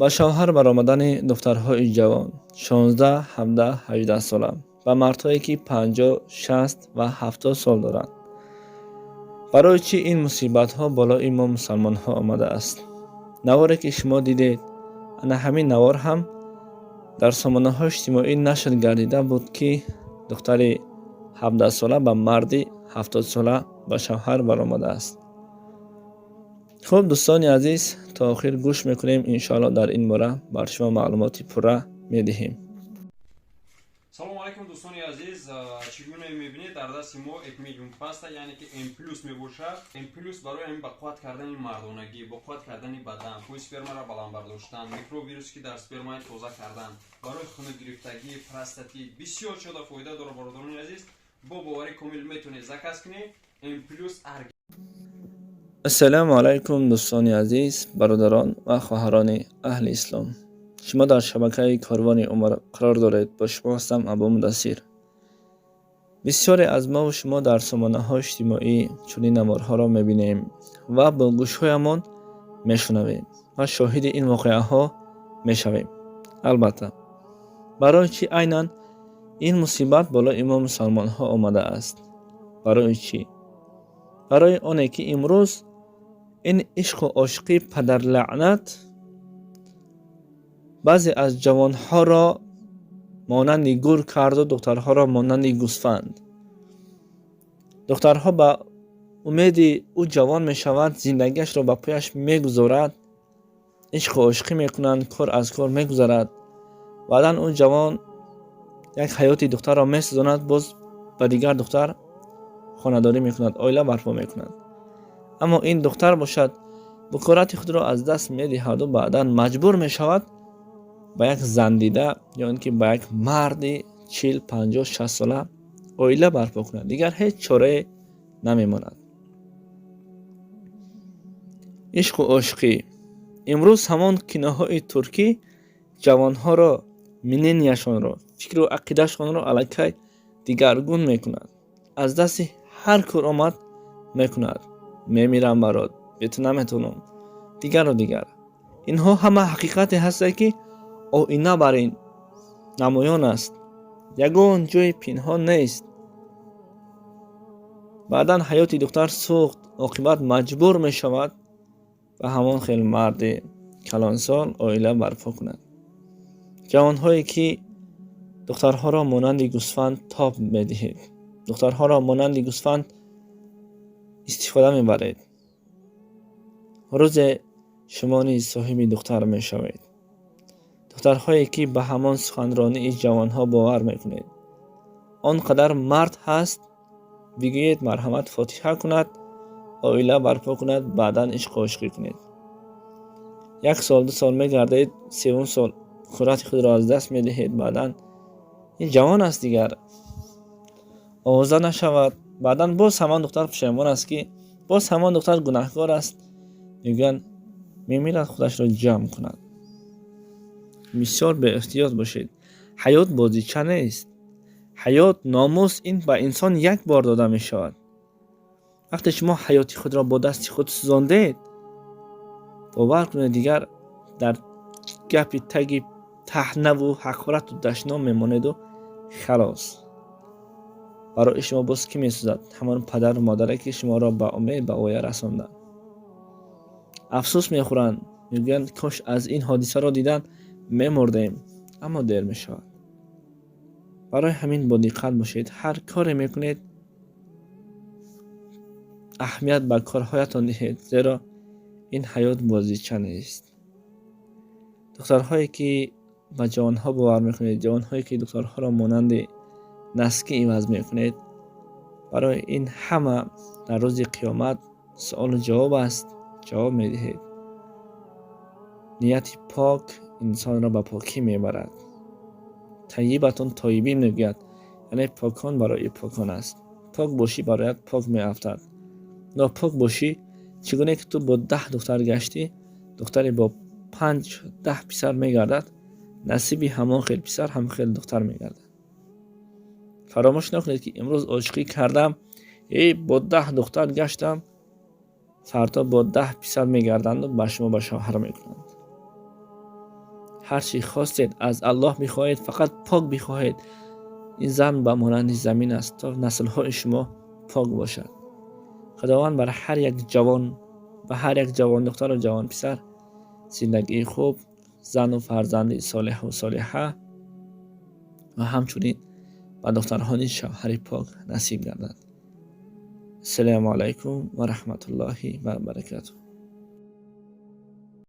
Ба шавҳар баромадани духтарҳои ҷавон 16, 17, 18 сола ба мардҳое, ки 50, 60 ва 70 сол доранд. Барои чӣ ин мусибатҳо болои мо мусалмонҳо омадааст? Наворе, ки шумо дидед, ана ҳамин навор ҳам дар сомонаҳои иҷтимоӣ нашр гардида буд, ки духтари 17-сола ба марди 70-сола ба шавҳар баромадааст. Хуб, дӯстони азиз, то охир гӯш мекунем, иншоалло, дар ин бора бар шумо маълумоти пурра медиҳем. Салому алайкум, дӯстони азиз! Чӣ гуна мебинед, дар дасти мо Экмедиум паста, яъне ки М плюс мебошад. М плюс барои ҳамин бақувват кардани мардонагӣ, боқувват кардани бадан, бӯи спермаро баланд бардоштан, микровирусе, ки дар спермаи, тоза кардан, барои хунукгирифтагӣ, простатит бисёр чода фоида дорад. Бародарони азиз, бо боварӣ комил метавонед заказ кунед М плюс. Ассалому алайкум, дӯстони азиз, бародарон ва хоҳарони аҳли ислом! Шумо дар шабакаи Корвони Умар қарор доред. Бо шумо ҳастам Абу Мудассир. Бисёре аз мову шумо дар сомонаҳои иҷтимоӣ чунин наворҳоро мебинем ва бо гӯшҳоямон мешунавем ва шоҳиди ин воқеаҳо мешавем. Албатта, барои чӣ айнан ин мусибат болои мо мусалмонҳо омадааст? Барои чӣ? Барои оне ки имрӯз ин ишқу ошиқии падарлаънат баъзе аз ҷавонҳоро монанди гург карду духтарҳоро монанди гӯсфанд. Духтарҳо ба умеди ӯ ҷавон мешавад, зиндагиашро ба пояш мегузорад, ишқу ошиқӣ мекунанд, кор аз кор мегузарад. Баъдан ӯ ҷавон як ҳаёти духтарро месӯзонад, боз ба дигар духтар хонадорӣ мекунад, оила барпо мекунад. Аммо ин духтар бошад, букорати худро аз даст медиҳаду баъдан маҷбур мешавад ба як зандида ё ин ки ба як марди 40, 50, 60-сола оила барпо кунад. Дигар ҳеҷ чорае намемонад. Ишқу ошиқӣ имрӯз, ҳамон киноҳои туркӣ ҷавонҳоро, мнения шонро, фикру ақидаашонро аллакай дигаргун мекунад. Аз дасти ҳар кор омад мекунад. Мемирам барот, бе ту наметавонам, дигару дигар. Инҳо ҳама ҳақиқате ҳастанд, ки оина бар ин намоён аст, ягон ҷои пинҳон нест. Баъдан ҳаёти духтар сӯхт, оқибат маҷбур мешавад ба ҳамон хел марди калонсол оила барпо кунад. Ҷавонҳое, ки духтарҳоро монанди гӯсфанд тоб медиҳед, духтарҳоро монанди гӯсфанд истифода мебаред, рӯзе шумо низ соҳиби духтар мешавед. Духтарҳое, ки ба ҳамон суханронии ҷавонҳо бовар мекунед, он қадар мард ҳаст, бигӯед, марҳамат, фотиҳа кунад, оила барпо кунад, баъдан ишқу ошиқӣ кунед. Як сол, 2 сол мегардед, севум сол қуррати худро аз даст медиҳед. Баъдан ин ҷавон аст, дигар овоза нашавад. Баъдан боз ҳамон духтар пушаймон аст, ки боз ҳамон духтар гунаҳкор аст. Мегӯянд, мемирад, худашро ҷамъ кунад. Бисёр беэҳтиёт бошед. Ҳаёт бозича нест. Ҳаёт, номус ин ба инсон як бор дода мешавад. Вақте шумо ҳаёти худро бо дасти худ сӯзондед, бовар кунед, дигар дар гапи таги таҳнаву ҳақорату дашном мемонеду халос. Барои шумо боз кӣ месӯзад? Ҳамон падару модаре, ки шуморо ба умед ба воя расонданд, афсӯс мехӯранд, мегӯянд, кош аз ин ҳодисаро дидан мемурдем, аммо дер мешавад. Барои ҳамин бодиққат бошед. Ҳар коре мекунед, аҳамият ба корҳоятон диҳед, зеро ин ҳаёт бозича нест. Духтарҳое, ки ба ҷавонҳо бовар мекунед, ҷавонҳое, ки духтарҳоро монанди носки иваз мекунед, барои ин ҳама дар рӯзи қиёмат суолу ҷавоб аст, ҷавоб медиҳед. Нияти пок инсонро ба покӣ мебарад. Таййибатун тойибин мегӯяд, яъне покон барои покон аст. Пок бошӣ, бароят пок меафтад. Нопок бошӣ, чӣ гуне ки ту бо 10 духтар гаштӣ, духтаре бо панҷ, 10 писар мегардад, насиби ҳамон хел писар ҳамон хел духтар мегардад. Фаромӯш накунед, ки имрӯз ошиқӣ кардам, эй, бо 10 духтар гаштам, фардо бо 10 писар мегарданду ба шумо ба шавҳар мекунанд. Ҳар чӣ хостед, аз Аллоҳ бихоҳед, фақат пок бихоҳед. Ин зан ба монанди замин аст, то наслҳои шумо пок бошад. Худованд бар ҳар як ҷавон ва ҳар як ҷавондухтару ҷавонписар зиндагии хуб, зану фарзанди солеҳу солиҳа ва ҳамчунин ба духтарҳо низ шавҳари пок насиб гардад. Ассалому алайкум ва раҳматуллоҳи ва баракатуҳ.